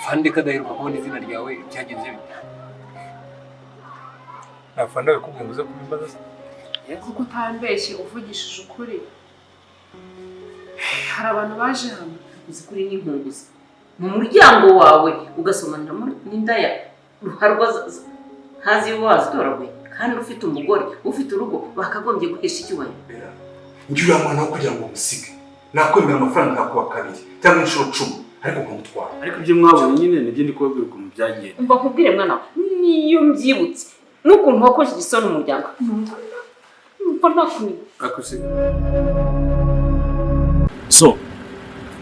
Afande kadaheruka kubona izina ryawe, byagenze bite? Afande abikubwiye ngo uze kubimbaza se? Kuko utambeshye, uvugishije ukuri, hari abantu baje hano. Uzi kuri n'inkunguzi mu muryango wawe ugasomanira n'indaya ruharwa ntazi iyo wazitoraguye, kandi ufite umugore, ufite urugo, bakagombye guhesha icyubahiro. Njye uriya mwana wo kugira ngo umusige, nakwemera amafaranga nkakuba kabiri cyangwa inshuro 10, ariko nkamutwara. Ariko ibyo mwabonye nyine nibyo ndi kubabwira ukuntu byagenda. Mba nkubwire mwana we, niyo mbyibutse n'ukuntu wakoze igisoni umuryango, numva nakumenya. So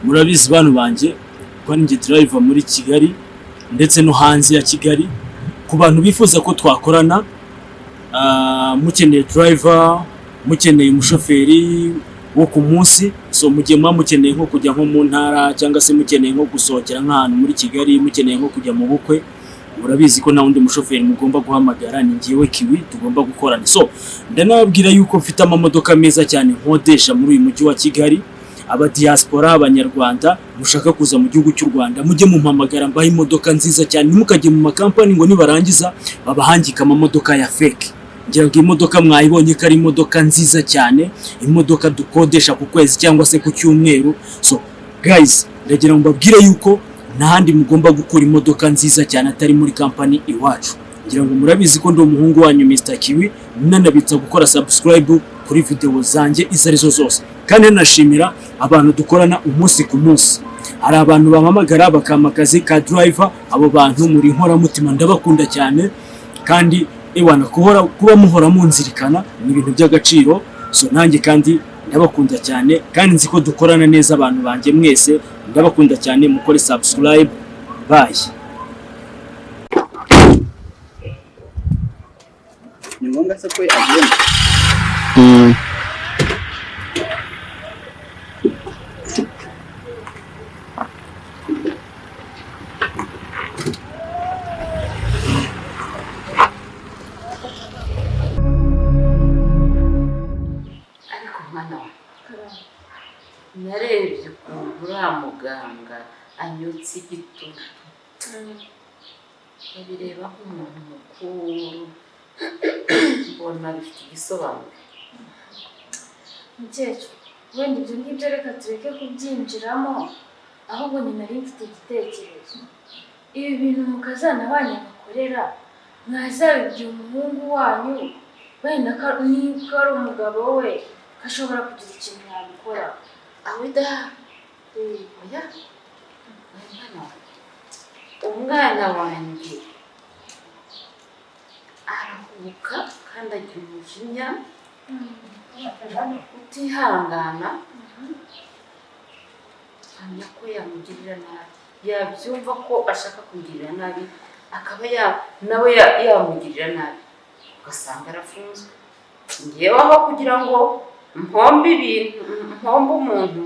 murabizi bantu banjye ko ninjye driver muri Kigali ndetse no hanze ya Kigali. Ku bantu bifuza ko twakorana, mukeneye driver, mukeneye umushoferi wo ku munsi, so mugihe muba mukeneye nko kujya nko mu ntara, cyangwa se mukeneye nko gusohokera nk'ahantu muri Kigali, mukeneye nko kujya mu bukwe, murabizi ko nta wundi mushoferi mugomba guhamagara, ni njyewe Kiwi tugomba gukorana. So ndanababwira yuko mfite amamodoka meza cyane nkodesha muri uyu mujyi wa Kigali. Aba diaspora, abanyarwanda mushaka kuza mu gihugu cy'u Rwanda, mujye mumpamagara mbahe imodoka nziza cyane. Ntimukajye mu makampani ngo nibarangiza babahangike amamodoka ya fake. Ngira ngo imodoka mwayibonye ko ari imodoka nziza cyane, imodoka dukodesha ku kwezi cyangwa se ku cyumweru. So guys, ndagira ngo mbabwire yuko nta handi mugomba gukura imodoka nziza cyane atari muri kampani iwacu. Ngira ngo murabizi ko ndi umuhungu wanyu Mr Kiwi, nanabitsa gukora subscribe kuri video zanjye izo arizo zose. Kandi nanashimira abantu dukorana umunsi ku munsi. Hari abantu bampamagara bakampa akazi ka driver, abo bantu muri inkoramutima, ndabakunda cyane. Kandi ewana kuba muhora munzirikana ni ibintu by'agaciro. So nanjye kandi ndabakunda cyane, kandi nzi ko dukorana neza. Abantu banjye mwese ndabakunda cyane, mukore subscribe. Bye. Ni ngombwa se ko agenda? Ariko mwana we, narebye ukuntu uriya muganga anyutse igitutu, babireba nk'umuntu mukuru, mbona bifite igisobanuro. Mukecuru, wenda ibyo ngibyo reka tureke kubyinjiramo, ahubwo nyine nari mfite igitekerezo. Ibi bintu mukazana banyu bakorera, mwazabibwira umuhungu wanyu, wenda niba ari umugabo we, ko ashobora kugira ikintu yabikora. Awida, oya, umwana wanjye arahubuka kandi agira umujinya utihangana, mpamya ko yamugirira nabi, yabyumva ko ashaka kumugirira nabi, akaba nawe yamugirira nabi, ugasanga arafunzwe. Ngewe aho kugira ngo mpombe ibintu, mpombe umuntu,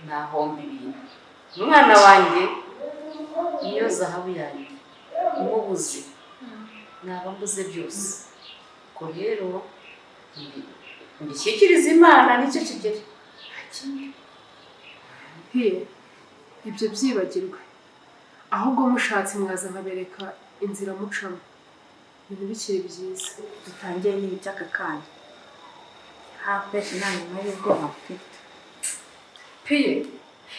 nahomba ibintu. Umwana wanjye niyo zahabu yanjye, umubuze naba mbuze byose. Ubwo rero mbishyikirize Imana nicyo kigero, nta kindi. Ibyo byibagirwe, ahubwo mushatse mwaza nkabereka inzira mucamo, ibintu bikiri byiza. Dutangire n'iby'aka kanya hape nta nyuma y'ubwoba mfite. Piye,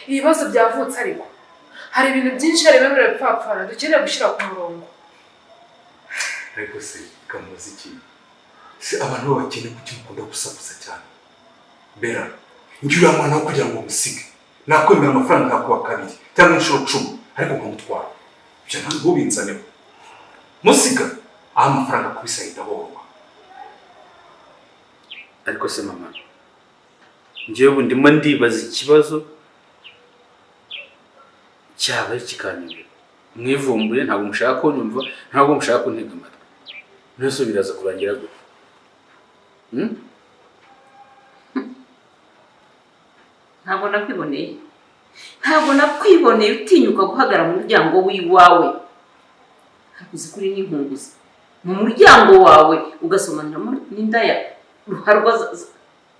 ibibazo byavutse, ariko hari ibintu byinshi, hari bimwe birapfapfana dukeneye gushyira ku murongo. Ariko se kamuziki, se abantu b'abakene kuki mukunda gusakuza cyane? Bera, njye uriya mwana wo kugira ngo umusige, nakwemera amafaranga nkakuba kabiri cyangwa inshuro 10, ariko nkamutwara. Ibyo ntabwo ubinzaneho. Musiga aho amafaranga akubise ahita ahorwa. Ariko se mama, njyewe ubu ndimo ndibaza ikibazo cyabaye kikanyobera. Mwivumbuye, ntabwo mushaka kunyumva, ntabwo mushaka kuntega amatwi. Mwese biraza kurangira gute? Ntabwo nakwiboneye. Ntabwo nakwiboneye utinyuka guhagarara mu muryango w'iwawe. Hakuze kuri n'inkunguzi. Mu muryango wawe ugasomanira n'indaya ruharwa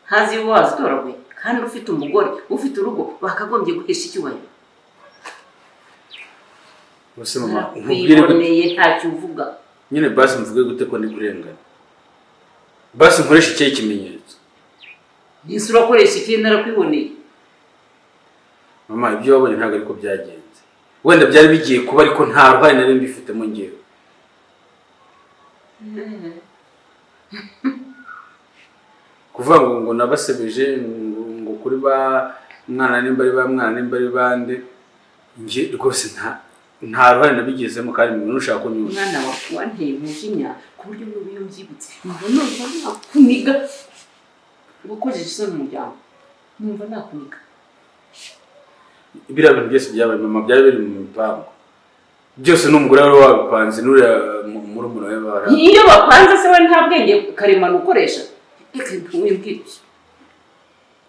ntazi iyo wazitoraguye, kandi ufite umugore, ufite urugo, bakagombye guhesha icyubahiro. Ubuse mama nkubwire gute? Kwiboneye ntacyo uvuga. Nyine basi mvuge gute ko ndi kurengana? Basi nkoresha ikihe kimenyetso? Ese urakoresha iki narakwiboneye? Mama, ibyo wabonye ntabwo ariko byagenze. Wenda byari bigiye kuba, ariko nta ruhare nari mbifitemo ngewe. Kuvuga ngo nabasebeje ngo kuri ba mwana nimba ari ba mwana nimba ari bande, nge rwose nta ruhare nabigizemo, kandi umuntu ushaka kunyumva. Umwana wawe wanteye umujinya ku buryo n'ubu iyo mbyibutse numva numva nakuniga, wakojeje isoni umuryango, numva nakuniga. Biriya bintu byose byabaye mama byari biri mu mipango byose, n'umugore wari wabipanze n'uriya murumuna we bara. Iyo bapanze se we nta bwenge karemano ukoresha? Reka ntiwimbwire ibyo.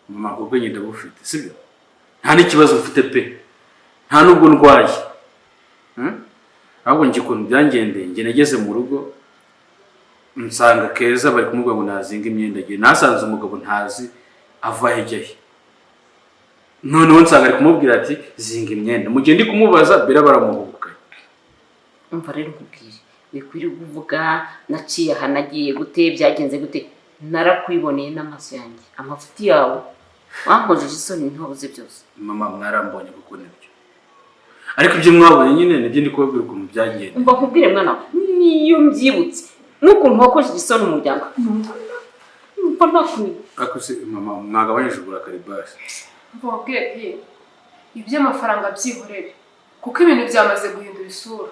Mama, ubwenge ndabufite, sibyo? Nta n'ikibazo mfite pe, nta n'ubwo ndwaye. Ahubwo njye ukuntu byangendeye, njye nageze mu rugo nsanga Keza bari kumubwira ngo nazinga imyenda, ngiye nasanze umugabo ntazi ava he ajya he. Noneho nsanga ari kumubwira ati zinga imyenda, mu gihe ndi kumubaza Bera baramuhubukanye. Umva rero nkubwire, wikwiriye kuvuga naciye aha nagiye gute byagenze gute, narakwiboneye n'amaso yanjye, amafuti yawe wankojeje isoni ntiwabuze byose. Mama, mwarambonye kuko nibyo, ariko ibyo mwabonye nyine nibyo ndi kubabwira ukuntu byagenze. Umva nkubwire mwana wawe, niyo mbyibutse n'ukuntu wakojeje isoni umuryango numva nakuniga. Ariko se mama, mwagabanyije uburakari basi. Umva wabwiye Piye, iby'amafaranga byihorere kuko ibintu byamaze guhindura isura.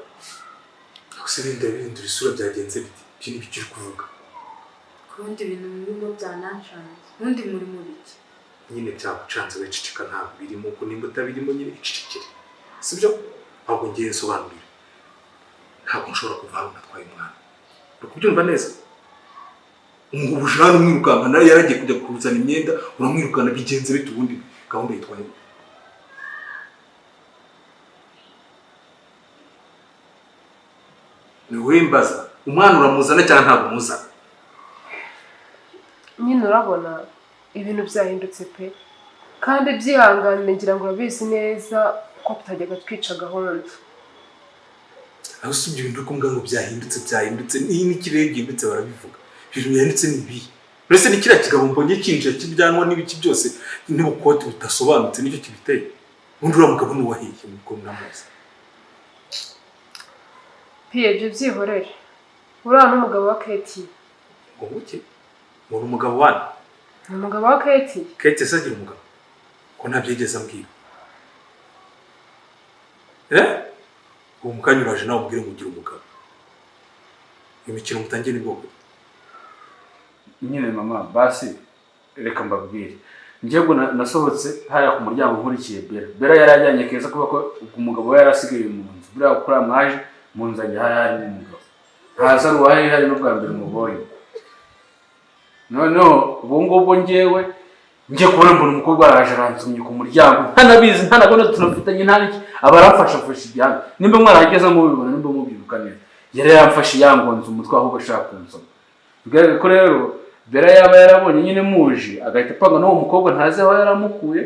Gusa ibindi bihindura isura byagenze bite? Ibyo ni ibyo uri kuvuga. Ku bindi bintu birimo byananshanze, ubundi muri mu biki? Nyine byagucanze wiceceka, ntabwo birimo, kuko nimba utabirimo nyine icecekere, sibyo? Ahubwo ngiye nsobanurira, ntabwo nshobora kuva hano natwaye umwana. Uri kubyumva neza? Ngo ubu Jeanne umwirukanka nawe yaragiye kujya kuzana imyenda, uramwirukana bigenze bite? Ubundi gahunda yitwaye gute? Ni wowe mbaza, umwana uramuzana cyangwa ntabwo umuzana? Nyine urabona ibintu byahindutse pe, kandi byihangane, ngira ngo urabizi neza ko tutajyaga twica gahunda. Aho si ibyo bintu uri kumbwira ngo byahindutse byahindutse, n'iyi n'ikirere gihindutse barabivuga. Ibintu byahindutse ni ibihe? Uretse ni kiriya kigabo mbonye kinjira cy'ibyanwa n'ibiki byose n'ubukoti budasobanutse nicyo kibiteye. Ubundi uriya mugabo ni uwahiye nubwo muramuzi. Piye, ibyo byihorere, uriya ni umugabo wa Keti. Ngo buke? Ngo ni umugabo wande? Ni umugabo wa Keti. Keti se agira umugabo? Ko ntabyigeze ambwira. Ubu mukanya uraje nawe ubwire ngo ugire umugabo. Imikino mutangiye ni bwoko. Nyine mama, basi reka mbabwire. Njye ngo nasohotse hariya ku muryango nkurikiye Bera. Bera yari ajyanye Keza kuba ko umugabo we yari asigaye mu nzu. Buriya kuri mwaje mu nzu yanjye hari harimo umugabo. Ntaza ruwaye hari n'ubwa mbere mubonye. Noneho ubu ngubu njyewe njye kubona mbona umukobwa araje aransumye ku muryango, ntanabizi ntanabona tunafitanye nta n'iki, aba aramfasha mfasha igihanga. Nimba mwarahageze mubibona, nimba mubyibuka neza, yari yaramfashe yangonze umutwe ahubwo ashaka kunsoma. Bigaragara ko rero Bera yaba yarabonye nyine muje, agahita apanga n'uwo mukobwa ntazi aho yaramukuye,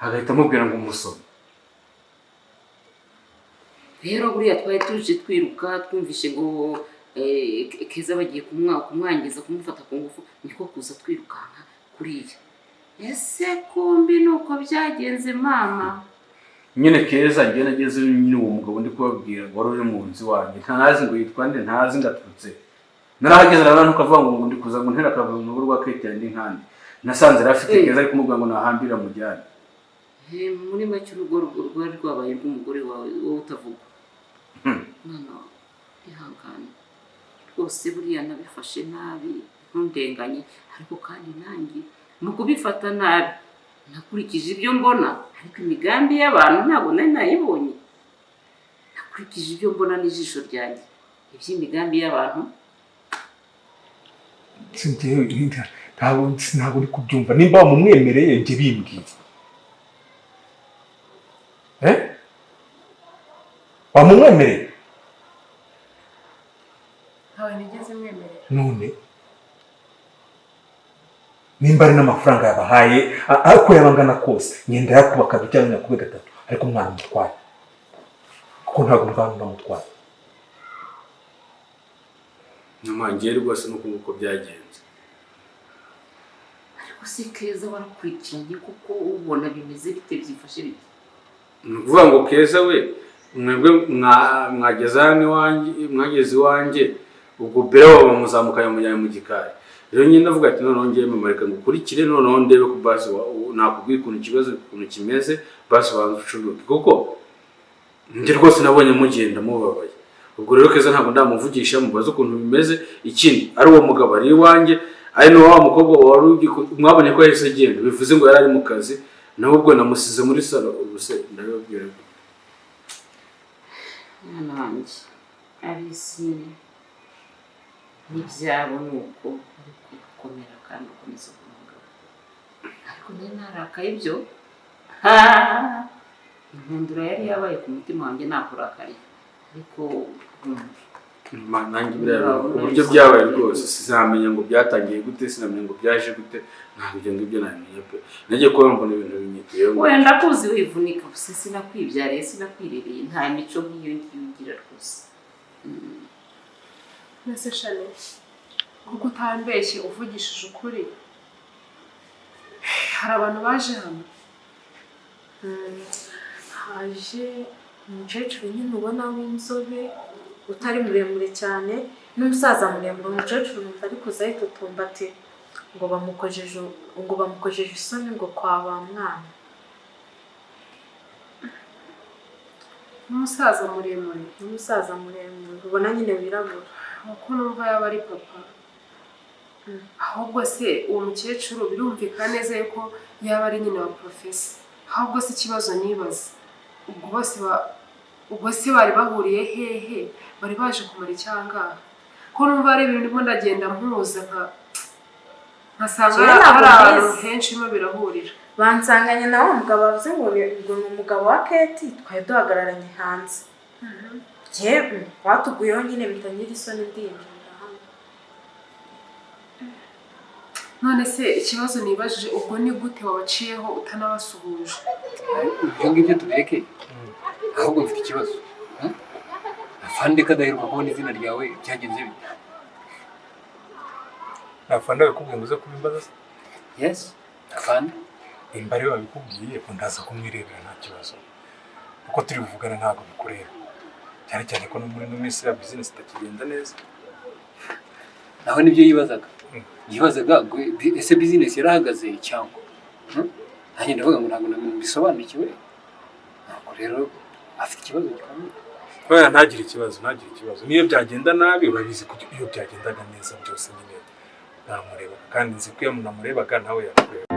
agahita amubwira ngo umusome. Rero buriya twari tuje twiruka twumvishe ngo Keza bagiye kumwangiza kumufata ku ngufu, niko kuza twirukanka kuriya. Ese kumbi nuko byagenze mama? Nyine Keza njye nageze nyine uwo mugabo ndi kubabwira wari uri mu nzu wanjye, ntazi ngo yitwa nde, ntazi ngaturutse. Narahageze rero ntukavuga ngo ndi kuza ngo ntera akavuyo mu rugo rwa Keti ndi nkandi. Nasanze rero afite Keza ari kumubwira ngo nahambira mujyane. Muri make urugo rwari rwabaye rw'umugore wawe wowe utavuga. Mwana ihangane rwose, buriya nabifashe nabi ntundenganye, ariko kandi nanjye mu kubifata nabi nakurikije ibyo mbona, ariko imigambi y'abantu ntabwo nari nayibonye. Nakurikije ibyo mbona n'ijisho ryanjye, iby'imigambi y'abantu ntabwo uri kubyumva. Nimba wamumwemereye njye bimbwiye. Wamumwemereye? Ntawe nigeze mwemerera. None nimba ari n'amafaranga yabahaye ariko yabangana kose, ngenda yakubaka bijyanye na kube gatatu, ariko umwana mutwaye. Kuko ntabwo mvana ndamutwara. Nyuma ngiye rwose nuko nguko byagenze. Ariko si Keza warakurikiranye kuko ubona bimeze bite byifashe bite? Ni ukuvuga ngo Keza we mwebwe mwageze hano iwanjye, mwageze iwanjye ubwo Bera bamuzamukanye mujyanye mu gikari. Rero nyine ndavuga ati noneho ngiye mamarika ngo ukurikire, noneho ndebe ko basi nakubwira ukuntu ikibazo ukuntu kimeze, basi banza ucuruke kuko njye rwose nabonye mugenda mubabaye. Ubwo rero Keza ntabwo ndamuvugisha mubaze ukuntu bimeze. Ikindi ari uwo mugabo ari iwanjye, ari n'uwo wa mukobwa wari mwabonye ko yahise agenda, bivuze ngo yari ari mu kazi, nawe ubwo namusize muri salo. Ubu se ndabibabwira gute? Mwana wanjye ab'isi n'ibyabo ni uko, ariko gukomera kandi ukomeza kuba umugabo. Ariko nari narakaye ibyo, inkundura yari yabaye ku mutima wanjye nakurakariye, ariko nanjye biriya uburyo byabaye rwose sinamenya ngo byatangiye gute, sinamenya ngo byaje gute, ntabwo ibyo ngibyo nabimenya pe. Nagiye kuba mbona ibintu binyituyeho. Wenda kuzi wivunika gusa, sinakwibyariye sinakwirereye, nta mico nk'iyo ngiyo ugira rwose. Mbese Shani, kuko utambeshye uvugishije ukuri, hari abantu baje hano? Haje umukecuru nyine ubona w'inzobe utari muremure cyane n'umusaza muremure. Umukecuru numva ari kuza yitotomba ati ngo bamukojeje isoni ngo kwa ba mwana. N'umusaza muremure? N'umusaza muremure ubona nyine wirabura. Uko numva yaba ari papa. Ahubwo se uwo mukecuru birumvikana neza yuko yaba ari nyina wa Profesa. Ahubwo se ikibazo nibaza, ubwo se bari bahuriye hehe? Bari baje kumara icyangaha? Ko numva ari ibintu ndimo ndagenda mpuza nkasanga ari ahantu henshi mo birahurira. Bansanganye na wa mugabo bavuze ngo ni umugabo wa Keti, twari duhagararanye hanze. Yewe batuguyeho nyine bitangira isoni ndinjira hano. None se ikibazo nibajije, ubwo ni gute wabaciyeho utanabasuhuje? Ibyo ngibyo tubireke, ahubwo mfite ikibazo. Afande kadaheruka kubona izina ryawe, byagenze bite? Afande abikubwiye ngo uze kubimbaza se? Yes, afande. Nimba ariwe wabikubwiye ko ndaza kumwirebera nta kibazo, kuko turi buvugane ntabwo bikureba, cyane cyane ko no muri ino minsi ya business itakigenda neza. Naho nibyo yibazaga, yibazaga ese business yarahagaze cyangwa? Nanjye ndavuga ngo ntabwo mbisobanukiwe. Ntabwo rero afite ikibazo gikomeye. Oya ntagire ikibazo, ntagire ikibazo. Niyo byagenda nabi urabizi ko iyo byagendaga neza byose nyine namureba, kandi nzi ko iyo namurebaga nawe yakureba.